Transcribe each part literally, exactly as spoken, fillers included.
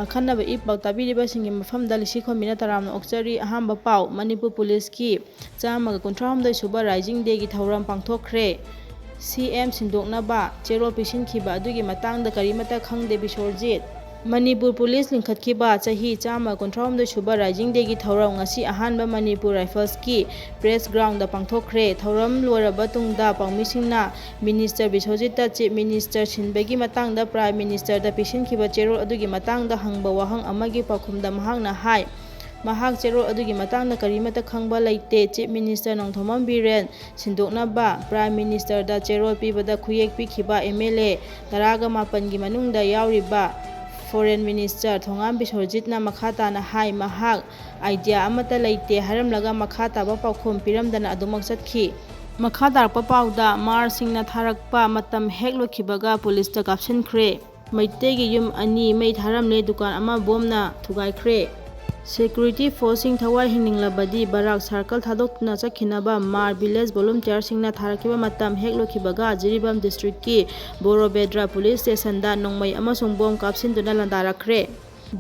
ꯑꯈꯟꯅꯕ ꯏ ꯄꯥꯎ ꯇꯥꯕꯤꯔꯤꯕꯁꯤꯡꯒꯤ ꯃꯐꯝꯗ ꯂꯤꯁꯤ ꯈꯣꯝꯕꯤꯅ ꯇꯔꯥꯝꯅ ꯑꯣꯛꯆꯔꯤ꯫ ꯑꯍꯥꯟꯕ ꯄꯥꯎ, ꯃꯅꯤꯄꯨꯔ ꯄꯨꯂꯤꯁꯀꯤ ꯆꯥꯝꯃꯒ ꯀꯨꯟꯊ꯭ꯔꯥꯍꯨꯝꯗꯣꯏ ꯁꯨꯕ Rising Dayꯒꯤ ꯊꯧꯔꯝ ꯄꯥꯡꯊꯣꯛꯈ꯭ꯔꯦ꯫ ꯁꯤ ꯑꯦꯝ ꯁꯤꯟꯗꯣꯛꯅꯕ ꯆꯦꯔꯣꯜ ꯄꯤꯁꯤꯟꯈꯤꯕ ꯑꯗꯨꯒꯤ ꯃꯇꯥꯡꯗ ꯀꯔꯤꯃꯠꯇ ꯈꯪꯗꯦ ꯕꯤꯁꯣꯔꯖꯤꯠ꯫ ꯃꯅꯤꯄꯨꯔ ꯄꯨꯂꯤꯁ ꯂꯤꯡꯈꯠꯈꯤꯕ ꯆꯍꯤ ꯆꯥꯝꯃ ꯀꯨꯟꯊ꯭ꯔꯥꯍꯨꯝꯗꯣꯏ ꯁꯨꯕ Rising Dayꯒꯤ ꯊꯧꯔꯝ ꯉꯁꯤ ꯑꯍꯥꯟꯕ ꯃꯅꯤꯄꯨꯔ ꯔꯥꯏꯐꯜꯁꯀꯤ ꯄ꯭ꯔꯦꯁ ꯒ꯭ꯔꯥꯎꯟꯗ ꯄꯥꯡꯊꯣꯛꯈ꯭ꯔꯦ꯫ ꯊꯧꯔꯝ ꯂꯣꯏꯔꯕ ꯇꯨꯡꯗ ꯄꯥꯎꯃꯤꯁꯤꯡꯅ ꯃꯤꯅꯤꯁꯇꯔ ꯕꯤꯁꯣꯖꯤꯠꯇ ꯆꯤꯐ ꯃꯤꯅꯤꯁꯇꯔ ꯁꯤꯟꯕꯒꯤ ꯃꯇꯥꯡꯗ ꯄ꯭ꯔꯥꯏꯝ ꯃꯤꯅꯤꯁꯇꯔꯗ ꯄꯤꯁꯤꯟꯈꯤꯕ ꯆꯦꯔꯣꯜ ꯑꯗꯨꯒꯤ ꯃꯇꯥꯡꯗ ꯍꯪꯕ ꯋꯥꯍꯪ ꯑꯃꯒꯤ ꯄꯥꯎꯈꯨꯝꯗ ꯃꯍꯥꯛꯅ ꯍꯥꯏ, ꯃꯍꯥꯛ ꯆꯦꯔꯣꯜ ꯑꯗꯨꯒꯤ ꯃꯇꯥꯡꯗ ꯀꯔꯤꯃꯠꯇ ꯈꯪꯕ ꯂꯩꯇꯦ꯫ ꯆꯤꯐ ꯃꯤꯅꯤꯁꯇꯔ ꯅꯣꯡꯊꯣꯝꯕꯝ ꯕꯤꯔꯦꯟ ꯁꯤꯟꯗꯣꯛꯅꯕ ꯄ꯭ꯔꯥꯏꯝ ꯃꯤꯅꯤꯁꯇꯔꯗ ꯆꯦꯔꯣꯜ ꯄꯤꯕꯗ ꯈꯨꯌꯦꯛ ꯄꯤꯈꯤꯕ ꯑꯦꯝ ꯑꯦꯜ ꯑꯦ ꯇꯔꯥꯒ ꯃꯥꯄꯟꯒꯤ ꯃꯅꯨꯡꯗ ꯌꯥꯎꯔꯤꯕ ꯐꯣꯔꯦꯟ ꯃꯤꯅꯤꯁꯇꯔ ꯊꯣꯉꯥꯝ ꯕꯤꯁꯣꯔꯖꯤꯠꯅ ꯃꯈꯥ ꯇꯥꯅ ꯍꯥꯏ, ꯃꯍꯥꯛ ꯑꯥꯏꯗꯤꯌꯥ ꯑꯃꯠꯇ ꯂꯩꯇꯦ ꯍꯥꯏꯔꯝꯂꯒ ꯃꯈꯥ ꯇꯥꯕ ꯄꯥꯎꯈꯨꯝ ꯄꯤꯔꯝꯗꯅ ꯑꯗꯨꯃꯛ ꯆꯠꯈꯤ꯫ ꯃꯈꯥ ꯇꯥꯔꯛꯄ ꯄꯥꯎꯗ, ꯃꯥꯔꯁꯤꯡꯅ ꯊꯥꯔꯛꯄ ꯃꯇꯝ ꯍꯦꯛ ꯂꯣꯏꯈꯤꯕꯒ ꯄꯨꯂꯤꯁꯇ ꯀꯥꯞꯁꯤꯟꯈ꯭ꯔꯦ꯫ ꯃꯩꯇꯩꯒꯤ ꯌꯨꯝ ꯑꯅꯤ ꯃꯩ ꯊꯥꯔꯝꯂꯦ, ꯗꯨꯀꯥꯟ ꯑꯃ ꯕꯣꯝꯅ ꯊꯨꯒꯥꯏꯈ꯭ꯔꯦ꯫ ꯁꯦꯀ꯭ꯌꯨꯔꯤꯇꯤ ꯐꯣꯔꯁꯁꯤꯡ ꯊꯋꯥꯏ ꯍꯤꯡꯅꯤꯡꯂꯕꯗꯤ ꯕꯔꯥꯛ ꯁꯥꯔꯀꯜ ꯊꯥꯗꯣꯛꯇꯨꯅ ꯆꯠꯈꯤꯅꯕ ꯃꯥꯔ ꯚꯤꯂꯦꯖ ꯚꯣꯂꯨꯟꯇꯤꯌꯔꯁꯤꯡꯅ ꯊꯥꯔꯛꯈꯤꯕ ꯃꯇꯝ ꯍꯦꯛ ꯂꯣꯏꯈꯤꯕꯒ ꯖꯤꯔꯤꯕꯥꯝ ꯗꯤꯁꯇ꯭ꯔꯤꯛꯀꯤ ꯕꯣꯔꯣꯕꯦꯗ꯭ꯔꯥ ꯄꯨꯂꯤꯁ ꯁ꯭ꯇꯦꯁꯟꯗ ꯅꯣꯡꯃꯩ ꯑꯃꯁꯨꯡ ꯕꯣꯝ ꯀꯥꯞꯁꯤꯟꯗꯨꯅ ꯂꯥꯟꯗꯥꯔꯛꯈ꯭ꯔꯦ꯫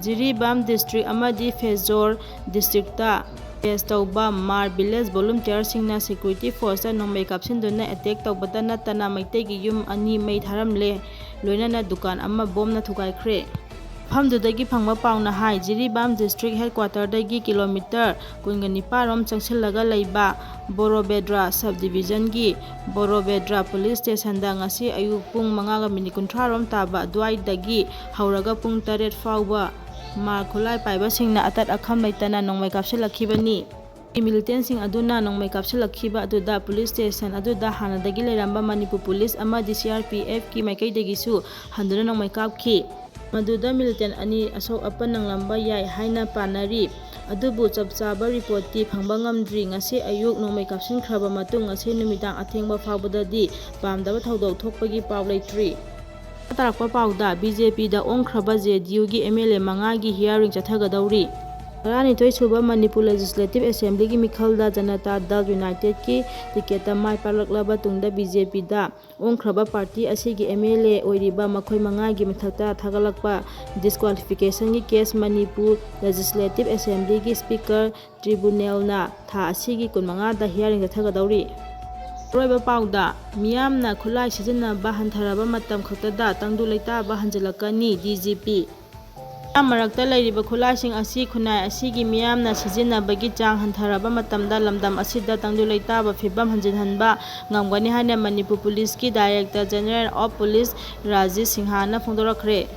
ꯖꯤꯔꯤꯕꯥꯝ ꯗꯤꯁꯇ꯭ꯔꯤꯛ ꯑꯃꯗꯤ ꯐꯦꯖꯣꯔ ꯗꯤꯁꯇ꯭ꯔꯤꯛꯇ ꯄꯦꯁ ꯇꯧꯕ ꯃꯥꯔ ꯚꯤꯂꯦꯖ ꯚꯣꯂꯨꯟꯇꯤꯌꯔꯁꯤꯡꯅ ꯁꯦꯀ꯭ꯌꯨꯔꯤꯇꯤ ꯐꯣꯔꯁꯇ ꯅꯣꯡꯃꯩ ꯀꯥꯞꯁꯤꯟꯗꯨꯅ ꯑꯦꯇꯦꯛ ꯇꯧꯕꯇ ꯅꯠꯇꯅ ꯃꯩꯇꯩꯒꯤ ꯌꯨꯝ ꯑꯅꯤ ꯃꯩ ꯊꯥꯔꯝꯂꯦ, ꯂꯣꯏꯅꯅ ꯗꯨꯀꯥꯟ ꯑꯃ ꯕꯣꯝꯅ ꯊꯨꯒꯥꯏꯈ꯭ꯔꯦ꯫ ꯃꯐꯝꯗꯨꯗꯒꯤ ꯐꯪꯕ ꯄꯥꯎꯅ ꯍꯥꯏ, ꯖꯤꯔꯤꯕꯥꯝ ꯗꯤꯁꯇ꯭ꯔꯤꯛ ꯍꯦꯗꯀ꯭ꯋꯥꯇꯔꯗꯒꯤ ꯀꯤꯂꯣꯃꯤꯇꯔ ꯀꯨꯟꯒ ꯅꯤꯄꯥꯟ ꯔꯣꯝ ꯆꯪꯁꯤꯜꯂꯒ ꯂꯩꯕ ꯕꯣꯔꯣꯕꯦꯗ꯭ꯔꯥ ꯁꯕ ꯗꯤꯕꯤꯖꯟꯒꯤ ꯕꯣꯔꯣꯕꯦꯗ꯭ꯔꯥ ꯄꯨꯂꯤꯁ ꯁ꯭ꯇꯦꯁꯟꯗ ꯉꯁꯤ ꯑꯌꯨꯛ ꯄꯨꯡ ꯃꯉꯥꯒ ꯃꯤꯅꯤꯠ ꯀꯨꯟꯊ꯭ꯔꯥ ꯔꯣꯝ ꯇꯥꯕ ꯑꯗꯨꯋꯥꯏꯗꯒꯤ ꯍꯧꯔꯒ ꯄꯨꯡ ꯇꯔꯦꯠ ꯐꯥꯎꯕ ꯃꯥꯔ ꯈꯨꯠꯂꯥꯏ ꯄꯥꯏꯕꯁꯤꯡꯅ ꯑꯇꯠ ꯑꯈꯝ ꯂꯩꯇꯅ ꯅꯣꯡꯃꯩ ꯀꯥꯞꯁꯤꯜꯂꯛꯈꯤꯕꯅꯤ꯫ ꯃꯤꯂꯤꯇꯦꯟꯁꯤꯡ ꯑꯗꯨꯅ ꯅꯣꯡꯃꯩ ꯀꯥꯞꯁꯤꯜꯂꯛꯈꯤꯕ ꯑꯗꯨꯗ ꯄꯨꯂꯤꯁ ꯁ꯭ꯇꯦꯁꯟ ꯑꯗꯨꯗ ꯍꯥꯟꯅꯗꯒꯤ ꯂꯩꯔꯝꯕ ꯃꯅꯤꯄꯨꯔ ꯄꯨꯂꯤꯁ ꯑꯃꯗꯤ ꯁꯤ ꯑꯥꯔ ꯄꯤ ꯑꯦꯐꯀꯤ ꯃꯥꯏꯀꯩꯗꯒꯤꯁꯨ ꯍꯟꯗꯨꯅ ꯅꯣꯡꯃꯩ ꯀꯥꯞꯈꯤ꯫ ꯃꯗꯨꯗ ꯃꯤꯂꯤꯇꯦꯟ ꯑꯅꯤ ꯑꯁꯣꯛ ꯑꯄꯟ ꯅꯪꯂꯝꯕ ꯌꯥꯏ ꯍꯥꯏꯅ ꯄꯥꯅꯔꯤ꯫ ꯑꯗꯨꯕꯨ ꯆꯞ ꯆꯥꯕ ꯔꯤꯄꯣꯔꯠꯇꯤ ꯐꯪꯕ ꯉꯝꯗ꯭ꯔꯤ꯫ ꯉꯁꯤ ꯑꯌꯨꯛ ꯅꯣꯡꯃꯩ ꯀꯥꯞꯁꯤꯟꯈ꯭ꯔꯕ ꯃꯇꯨꯡ ꯉꯁꯤ ꯅꯨꯃꯤꯗꯥꯡ ꯑꯊꯦꯡꯕ ꯐꯥꯎꯕꯗꯗꯤ ꯄꯥꯝꯗꯕ ꯊꯧꯗꯣꯛ ꯊꯣꯛꯄꯒꯤ ꯄꯥꯎ ꯂꯩꯇ꯭ꯔꯤ꯫ ꯇꯥꯔꯛꯄ ꯄꯥꯎꯗ, ꯕꯤ ꯖꯦ ꯄꯤꯗ ꯑꯣꯟꯈ꯭ꯔꯕ ꯖꯦ ꯗꯤ ꯌꯨꯒꯤ ꯑꯦꯝ ꯑꯦꯜ ꯑꯦ ꯃꯉꯥꯒꯤ ꯍꯤꯌꯥꯔꯤꯡ ꯆꯠꯊꯒꯗꯧꯔꯤ꯫ ꯇꯔꯥꯅꯤꯊꯣꯏ ꯁꯨꯕ ꯃꯅꯤꯄꯨꯔ ꯂꯦꯖꯤꯁꯂꯦꯇꯤꯚ ꯑꯦꯁꯦꯝꯕ꯭ꯂꯤꯒꯤ ꯃꯤꯈꯜꯗ ꯖꯅꯇꯥ ꯗꯜ ꯌꯨꯅꯥꯏꯇꯦꯗꯀꯤ ꯇꯤꯀꯦꯠꯇ ꯃꯥꯏ ꯄꯥꯛꯂꯛꯂꯕ ꯇꯨꯡꯗ ꯕꯤ ꯖꯦ ꯄꯤꯗ ꯑꯣꯟꯈ꯭ꯔꯕ ꯄꯥꯔꯇꯤ ꯑꯁꯤꯒꯤ ꯑꯦꯝ ꯑꯦꯜ ꯑꯦ ꯑꯣꯏꯔꯤꯕ ꯃꯈꯣꯏ ꯃꯉꯥꯒꯤ ꯃꯊꯛꯇ ꯊꯥꯒꯠꯂꯛꯄ ꯗꯤꯁꯀ꯭ꯋꯥꯂꯤꯐꯤꯀꯦꯁꯟꯒꯤ ꯀꯦꯁ ꯃꯅꯤꯄꯨꯔ ꯂꯦꯖꯤꯁꯂꯦꯇꯤꯚ ꯑꯦꯁꯦꯝꯕ꯭ꯂꯤꯒꯤ ꯁ꯭ꯄꯤꯀꯔ ꯇ꯭ꯔꯤꯕꯨꯅꯦꯜꯅ ꯊꯥ ꯑꯁꯤꯒꯤ ꯀꯨꯟꯃꯉꯥꯗ ꯍꯤꯌꯥꯔꯤꯡ ꯆꯠꯊꯒꯗꯧꯔꯤ꯫ ꯑꯔꯣꯏꯕ ꯄꯥꯎꯗ, ꯃꯤꯌꯥꯝꯅ ꯈꯨꯠꯂꯥꯏ ꯁꯤꯖꯤꯟꯅꯕ ꯍꯟꯊꯔꯕ ꯃꯇꯝ ꯈꯛꯇꯗ ꯇꯪꯗꯨ ꯂꯩꯇꯥꯕ ꯍꯟꯖꯤꯜꯂꯛꯀꯅꯤ, ꯗꯤ ꯖꯤ ꯄꯤ꯫ ꯃꯤꯌꯥꯝ ꯃꯔꯛꯇ ꯂꯩꯔꯤꯕ ꯈꯨꯠꯂꯥꯏꯁꯤꯡ ꯑꯁꯤ ꯈꯨꯟꯅꯥꯏ ꯑꯁꯤꯒꯤ ꯃꯤꯌꯥꯝꯅ ꯁꯤꯖꯤꯟꯅꯕꯒꯤ ꯆꯥꯡ ꯍꯟꯊꯔꯕ ꯃꯇꯝꯗ ꯂꯝꯗꯝ ꯑꯁꯤꯗ ꯇꯪꯗꯨ ꯂꯩꯇꯥꯕ ꯐꯤꯕꯝ ꯍꯟꯖꯤꯟꯍꯟꯕ ꯉꯝꯒꯅꯤ ꯍꯥꯏꯅ ꯃꯅꯤꯄꯨꯔ ꯄꯨꯂꯤꯁꯀꯤ Director General of Police Rajesh ꯁꯤꯡꯍꯥꯅ ꯐꯣꯡꯗꯣꯔꯛꯈ꯭ꯔꯦ꯫